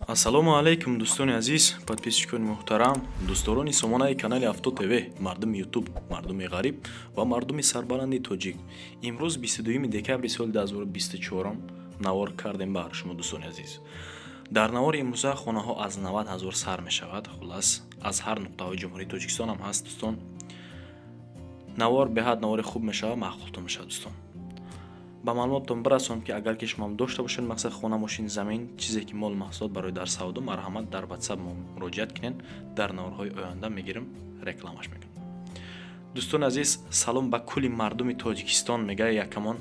Ассалому алайкум, дӯстони азиз, подписчикони муҳтарам, дӯстдорони сомонаи канали Авто ТВ, мардуми Ютуб, мардуми ғариб ва мардуми сарбаланди тоҷик. Имрӯз 22 декабри соли 2024 навор кардем баҳр шумо, дӯстони азиз. Дар навори имрӯза хонаҳо аз 90 ҳазор сар мешавад, хулас аз ҳар нуқтаҳои Ҷумҳурии Тоҷикистон ҳам ҳаст, дӯстон. Навор беҳад навори хуб мешавад, маъқултон мешавад, дӯстон. Ба маълумоттон бирасонам, ки агар ки шумоам дошта бошед мақсад хона, мошин, замин, чизе ки мол маҳсулот барои дар савдо, марҳамат, дар WhatsApp мо муроҷиат кунед, дар наворҳои оянда мегирем, рекламаш мекунем. Дӯстони азиз, салом ба кулли мардуми Тоҷикистон, мегӯяд якамон.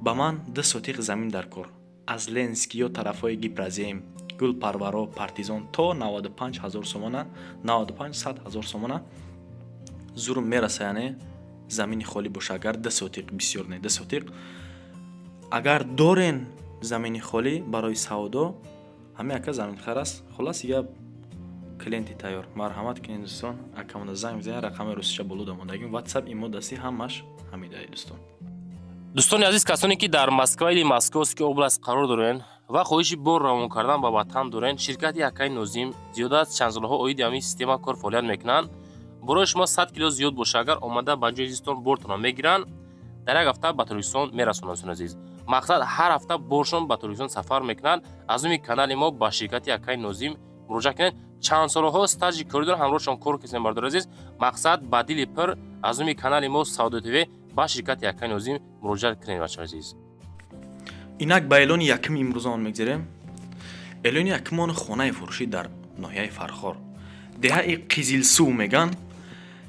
Ба ман 2 сотиқ замин дар кор. Аз Ленский ё тарафҳои Гипрозем, Гулпарваро, Партизон то 95 ҳазор сомона, 95-100 ҳазор сомона зурм мераса, яъне замини холӣ боша, агар 2 сотиқ, бисёр не, 2 сотиқ. Агар дорен замини холӣ барои савдо, ҳамин ака заминхар аст. Хулас, я клиенти тайёр. Марҳамат кунед, дӯстон, акамонда занг бизанед, рақами русича боло дамондагим, WhatsApp, имо, дасти ҳамаш ҳамидаи, дӯстон. Дӯстони азиз, касоне ки дар Москва или Московский область қарор дорен ва хоҳиши бор равон кардан ба ватан дорен, ширкати Акаи Нозим зиёда аз чанд солҳо оиди ҳамин система кор фаъолият мекунанд. Борои шумо 100 кило зиёд боша, агар омада ба ҷои зистон бортонро мегиранд, дар як ҳафта ба Тоҷикистон мерасонанд. Дӯстони азиз, мақсад ҳар ҳафта боршон ба Тоҷикистон сафар мекунанд. Аз номи канали мо ба ширкати Акаи Нозим муроҷиат кунед. Чанд солҳо стажи корӣ доранд, ҳамроҳшон кор кардем, бардори азиз. Мақсад ба дили пир аз номи канали мо Савдо ТВ ба ширкати Акаи Нозим муроҷиат кунед, бачаҳои азиз. Инак ба эълони якуми имрӯзаон мегзарем. Эълони якумон хонаи фурӯшӣ дар ноҳияи Фархор, деҳаи Қизилсув меган,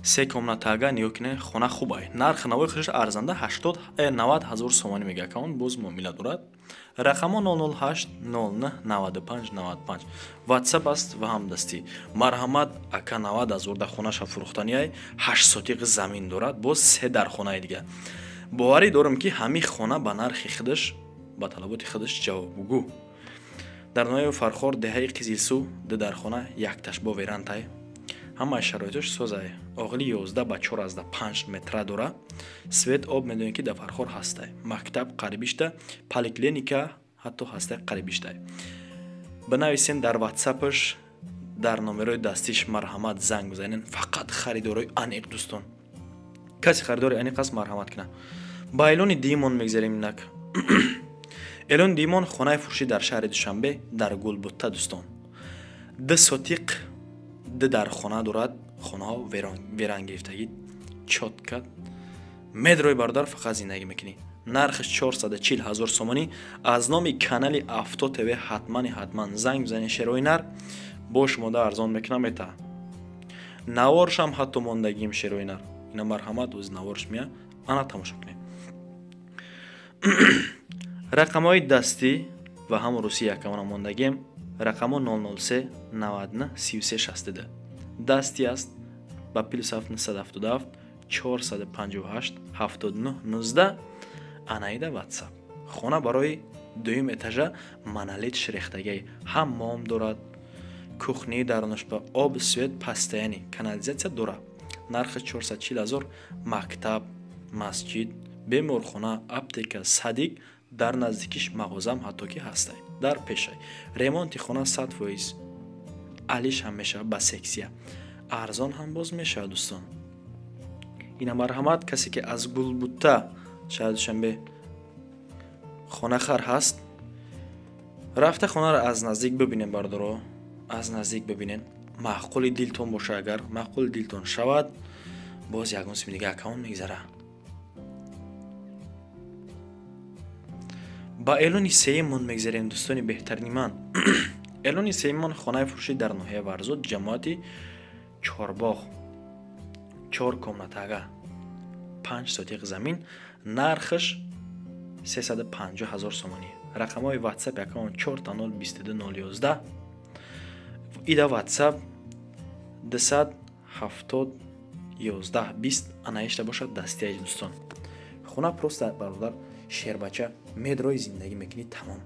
се комнатага. Нигоҳ кунед, хона хубай, нархи навои худаш арзанда, 80, 90 ҳазор сомонӣ мега акаон, боз муомила дорад. Рақамо 008 09 95 95 WhatsApp аст ва ҳамдастӣ. Марҳамат, ака 90 ҳазор дар хонаша фурӯхтаниай, 8 сотиқ замин дорад, боз се дар хонаи дига. Боварӣ дорам, ки ҳамин хона ба нархи худаш, ба талаботи худаш ҷавобгӯ. Дар ноҳияи Фархор, деҳаи Қизилсув, ду дархона, якташ бо верантай, ҳамаи шароитош созай. Оғили 11 ба 4,5 метра дора. Свет, об медонем, ки дар Фархор ҳастай, мактаб қарибишта, поликлиника ҳатто ҳастай қарибиштай. Бинависен дар ватсапаш, дар номерои дастиш, марҳамат, занг бизанен. Фақат харидорои аниқ, дӯстон, касе харидори аниқ аст, марҳамат кунад. Ба эълони дуюмон мегзарем. Инак эълони дуюмон хонаи фурӯшӣ дар шаҳри Душанбе, дар Гулбутта, дӯстон. 2 сотиқ, ду дархона дорад. Хонаҳо веран гирифтагӣ, чётко медрои, бародар, фақат зиндагӣ мекунӣ. Нархаш 440 ҳазор сомонӣ. Аз номи канали Авто ТВ ҳатмани ҳатман занг бизанед, шерои нар бо шумода арзон мекунам, мета. Наворшам ҳатто мондагим, шерои нар ина, марҳамат, оз наворш мия, ана тамошо кунед. Рақамҳои дастӣ ва ҳам русӣ якамона мондагим. Рақамо 003 99 33 62 дастӣ аст ба плюс 7 977 458 79 19, анаида WhatsApp. Хона барои дуюм этажа, монолит ширехтагӣ, ҳаммом дорад, кухни дарунаш ба об, свет, постоянный, канализатсия дорад. Нархи 440 ҳазор. Мактаб, масҷид, беморхона, аптека, садик дар наздикиш, мағозам ҳатто ки ҳастай дар пешай. Ремонти хона 100% алиш ҳам мешавад, ба сексия арзон ҳам боз мешавад, дӯстон. Ина марҳамат, касе ки аз Гулбутта, шаҳри Душанбе, хонахар ҳаст, рафта хонаро аз наздик бибинем, бардоро, аз наздик бибинем, маъқули дилтон боша. Агар маъқули дилтон шавад, боз ягон сими дига акаон мегзара. Ба эълони сеюмон мегзарем, дӯстони беҳтарини ман. Эълони сеюмон хонаи фурӯшӣ дар ноҳияи Варзод, ҷамоати Чорбоғ, чор комнатага, 5 сотиқ замин, нархаш 350 ҳазор сомонӣ. Рақамҳои WhatsApp якамон 4 0 22 011, ида WhatsApp 270 11 20, анаишта бошад дастияи, дӯстон. Хона просто, бародар, шербача, медрои зиндагӣ мекунӣ, тамом.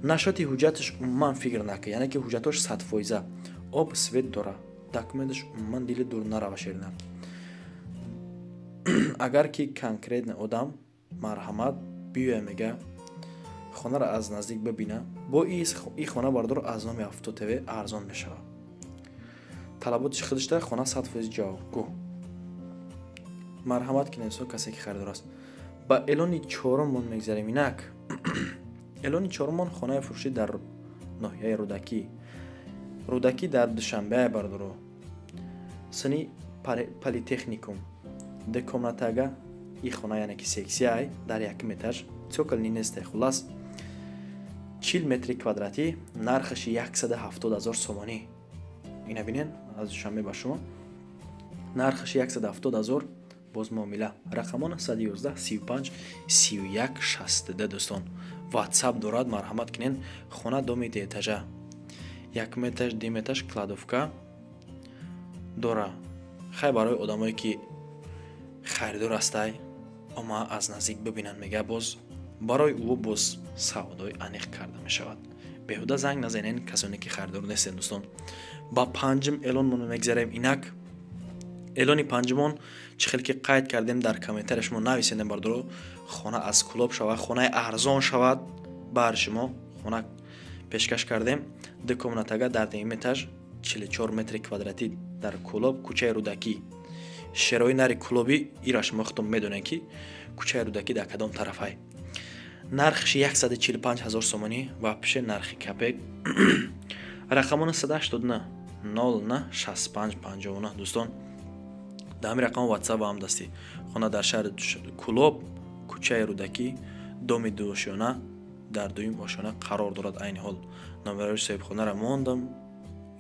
Нашоти ҳуҷҷаташ умуман фикр накун, яъне ки ҳуҷҷатош 100%, об, свет дора, документаш умуман дили дур нарава, шерина. Агар ки конкретно одам, марҳамат, биёя, мега. Хонаро аз наздик бибина. Бо и хона бардор аз номи Авто ТВ арзон мешавад. Талаботи худашда хона 100% ҷавобгӯ. Марҳамат кунед касе ки харидор аст. Ба эълони чоруммон мегзарем инак. Эълони чоруммон хонаи фурӯшӣ дар ноҳияи Рӯдакӣ. Рӯдакӣ дар Душанбе бардоро. Сини политехникум. Ду комнатага и хона яъне ки сексияй дар якум этаж. Цокольный нестай хулас. 40 метри квадратӣ, нархаш 170 000 сомонӣ. Ина бинен аз Душанбе ба шумо. Нархаш 170 000 боз муомила. Рақамон 111 35 31 62 дӯстон. WhatsApp дорад, марҳамат кунен. Хона доми дуэтажа. Якум этаж, дуюм этаж кладовка дора. Хай барои одамое ки харидор ҳастай, ома аз наздик бибинанд мега боз барои ӯ боз савдои аниқ карда мешавад. Беҳуда занг назанен касоне ки харидор нестен дӯстон. Ба панҷум эълонмон мегзарем инак. Эълони панҷумон чӣ хел ки қайд кардем дар комментария шумо нависендем бардоро, хона аз Кӯлоб шавад, хонаи арзон шавад, баҳри шумо хона пешкаш кардем. Ду комнатага дар дуюм этаж, 44 метри квадратӣ дар Кӯлоб, кӯчаи Рӯдакӣ. Шерои нари Кӯлобӣ ира шумо худтон медонед ки кӯчаи Рӯдакӣ дар кадом тарафай. Нархш 145 000 сомонӣ ва пише нархи капек. Рақамон 189 09 65 59 дӯстон. Дар ҳамин рақам WhatsApp ҳам дастӣ. Хона дар шаҳри Кӯлоб, кӯчаи Рӯдакӣ, доми дуошёна, дар дуюм ошёна қарор дорад айни ҳол. Номерои соҳибхонаро мондам.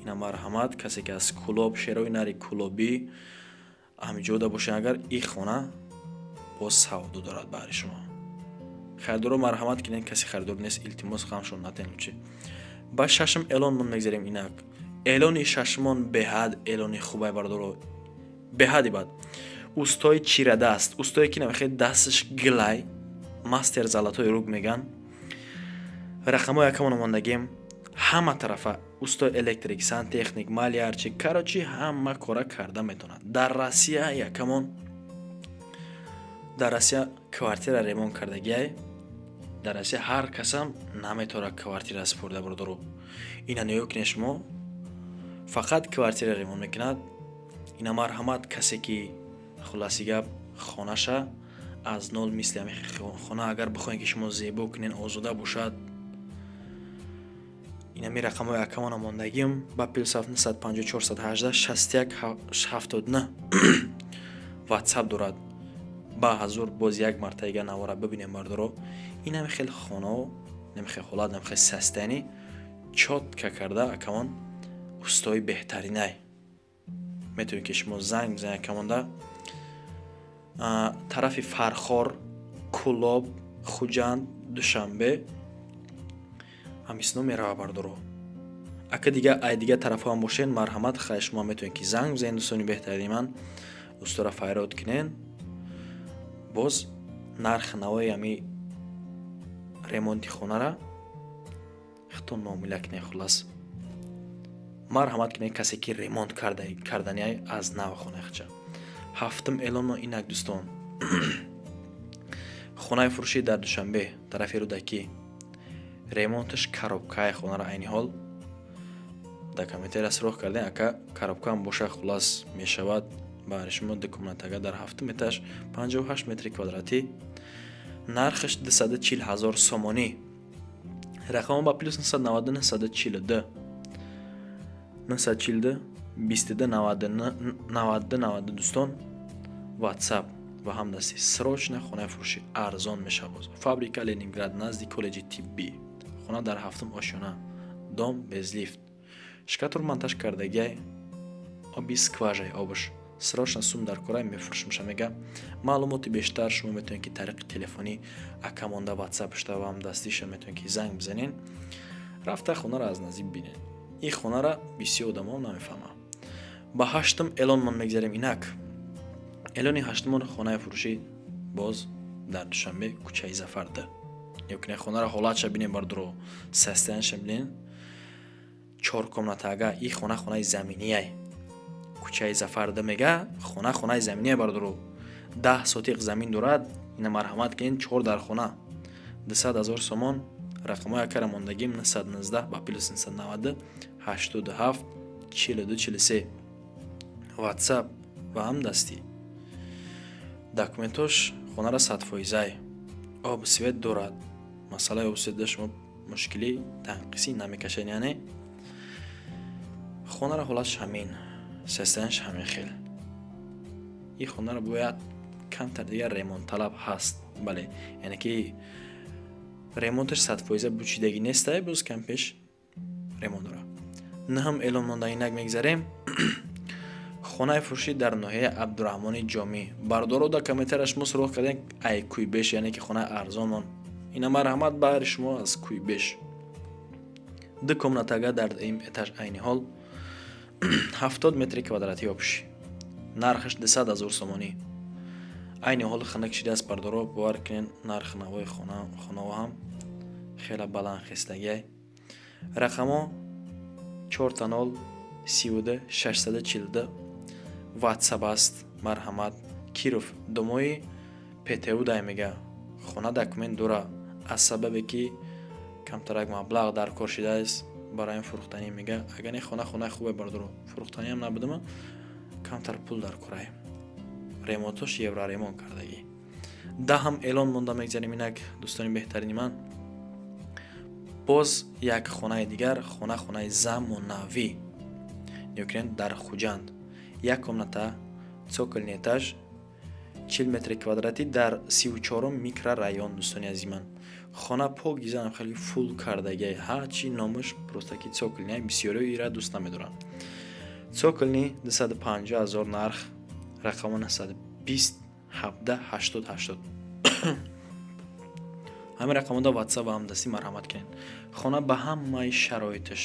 Ина марҳамат, касе ки аз Кӯлоб, шерои нари Кӯлобӣ ҳамиҷода бошед, агар и хона боз савдо дорад баҳри шумо. Харидоро марҳамат кунед, касе харидор нест, илтимос ғамшон натен лучи. Ба шашум эълонмон мегзарем инак. Эълони шашумон беҳад эълони хубай бардоро. Беҳади бад. Устои чирадаст, устое ки намехоҳед дасташ гилай, мастер золотой рук меган. Рақамҳои якамон мондагем. Ҳама тарафа устои электрик, сантехник, малярчик, короче ҳама кора карда метавонад. Дар Россия якамон дар Россия квартира ремонт кардагиай. Дар Россия ҳар касам наметавонад квартира супурда бардоро. Ина нигоҳ кунед шумо, фақат квартира ремонт мекунад. Ина марҳамат касе ки хулоси гап хонаша аз нол мисли ҳамин хона агар бихоҳед ки шумо зебо кунед, озода бошад, инами рақамҳои акамона мондагим ба плюс 954 18 61 79 WhatsApp дорад. Ба ҳазур боз як мартаига навора бибинем бардоро. Инами хел хонао, инами хел ҳолат, инами хел состояние чётко карда акамон устои беҳтаринай. Метавонед ки шумо занг бизанед акамонда. Тарафи Фархор, Кӯлоб, Хуҷанд, Душанбе ҳамисно мерава бардоро. Ака дига ай дига тарафҳо ҳам бошед, марҳамат, хай шумо метавонед ки занг бизанед дӯстони беҳтарини ман, устора файрод кунед. Боз нархи навои ҳами ремонти хонара худтон муомила кунед хулас. Марҳамат кунед касе ки ремонт карданиай аз нав хонаи худша. Ҳафтум эълонмо инак дӯстон. Хонаи фурӯшӣ дар Душанбе, тарафи Рӯдакӣ. Ремонташ коробкаи хонара айни ҳол дар комментария суроғ кардем, ака коробкаам боша хулас мешавад. Баҳри шумо ду комнатага дар ҳафтум этаж, 58 метри квадратӣ, нархаш 240 000 сомонӣ. Рақамон ба плюс 992 942 942 22 92 92 дӯстон. WhatsApp ва ҳамдастӣ. Срочно хонаи фурӯшӣ арзон мешавад. Фабрика Ленинград назди коллеҷи тиббӣ. Хона дар ҳафтум ошёна, дом без лифт. Шкатур монтаж кардагиай, оби скважай обаш. Срочно сум дар корай мефурӯшмша мега. Маълумоти бештар шумо метавонед ки тариқи телефонӣ акамонда WhatsApp шуда ва ҳамдастиша метавонед ки занг бизанед. Рафта хонаро аз наздик бинед. Ин хонара бисёр одамон намефаҳманд. Ба ҳаштум эълонмон мегзарем инак. Эълони ҳаштумон хонаи фурӯшӣ боз дар Душанбе, кӯчаи Зафар 2. Ё кунед хонаро ҳолатша бинед бардоро, состояниеша бинед. 4 комнатага, и хона хонаи заминияй. Кӯчаи Зафар 2 мега, хона хонаи заминия бардоро. 10 сотиқ замин дорад, ина марҳамат кунед, 4 дар хона. 200 000 сомон. Рақамҳои акара мондагим 919 ба плюс 990 87 42 43 WhatsApp ва ҳам дастӣ. Документош хонара 100%. Об свет дорад. Масъалаи об свет шумо мушкилӣ танқисӣ намекашед, яъне хонара ҳолатш ҳамин, сестанаш ҳамин хел. Ин хонара бояд камтар дигар ремонтталаб ҳаст. Бале, яъне ки ремонташ 100% бучидагӣ нестай, боз кам пеш ремонт дорад. Наҳам эълон монда инак мегзарем. Хонаи фурӯшӣ дар ноҳияи Абдураҳмони Ҷомӣ. Бардоро дар комментария шумо суроғ кардем ай Куйбеш, яъне ки хонаи арзонмон. Ина марҳамат баҳри шумо аз Куйбеш. Ду комнатага дар ин этаж айни ҳол 70 метри квадратӣ обши. Нархаш 200 000 сомонӣ. Айни ҳол хунук шидааст бардоро, бовар кунед нархи навои хонаҳо ҳам хеле баланд хестагиай. Рақамҳо 4 0 32 642 WhatsApp аст. Марҳамат. Киров домои ПТУ дай мега. Хона документ дора. Аз сабабе ки камтарак маблағ дар кор шидааст барои ин фурӯхтанӣ мега. Агар не хона хонаи хубе бардоро, фурӯхтаниам набудама, камтар пул дар корай. Ремонтош евроремонт кардагӣ. Даҳам эълон монда мегзарем инак дӯстони беҳтарини ман. Боз як хонаи дигар, хона хонаи замонавӣ. Нигоҳ кунед, дар Хуҷанд. Як комната, цокольный этаж, 40 метри квадратӣ дар 34 микрорайон дӯстони азизи ман. Хона пок дизайнам хеле фул кардагиай. Ҳарчи номаш просто ки цокольный, бисёриҳо ира дӯст намедоранд. Цокольный 250 000 нарх, рақамо 920 17 80 80. Ҳамин рақамода WhatsApp ва ҳамдастӣ марҳамат кунед. Хона ба ҳамаи шароиташ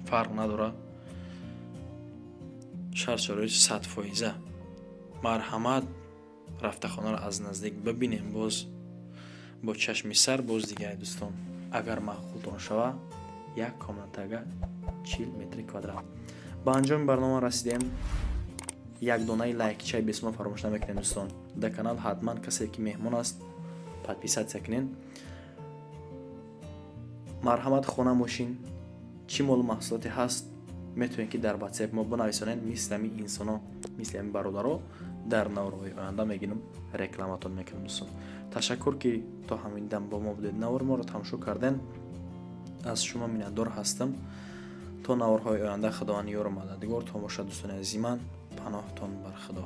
фарқ надорад. Шарт шароит 100%. Марҳамат рафта хонаро аз наздик бибинем, боз бо чашми сар боз дигар дӯстон. Агар маъқултон шава, як комнатага 40 метри квадрат. Ба анҷоми барнома расидем. Як донаи лайкчаи бесума фаромӯш намекунем дӯстон. Дар канал ҳатман касе ки меҳмон аст подписаться кунед. Марҳамат, хона, мошин, чӣ молу маҳсулоте ҳаст, метавонед ки дар WhatsApp мо бинависонед. Мисли ҳамин инсоно, мисли ҳамин бародаро дар наворҳои оянда мегирам, рекламатон мекунам дӯстон. Ташаккур ки то ҳамин дам бо мо будед, навори моро тамошо карден. Аз шумо миннатдор ҳастам. То наворҳои оянда Худованд ёру мададгортон бошад дӯстони азизи ман. Паноҳтон бар Худо.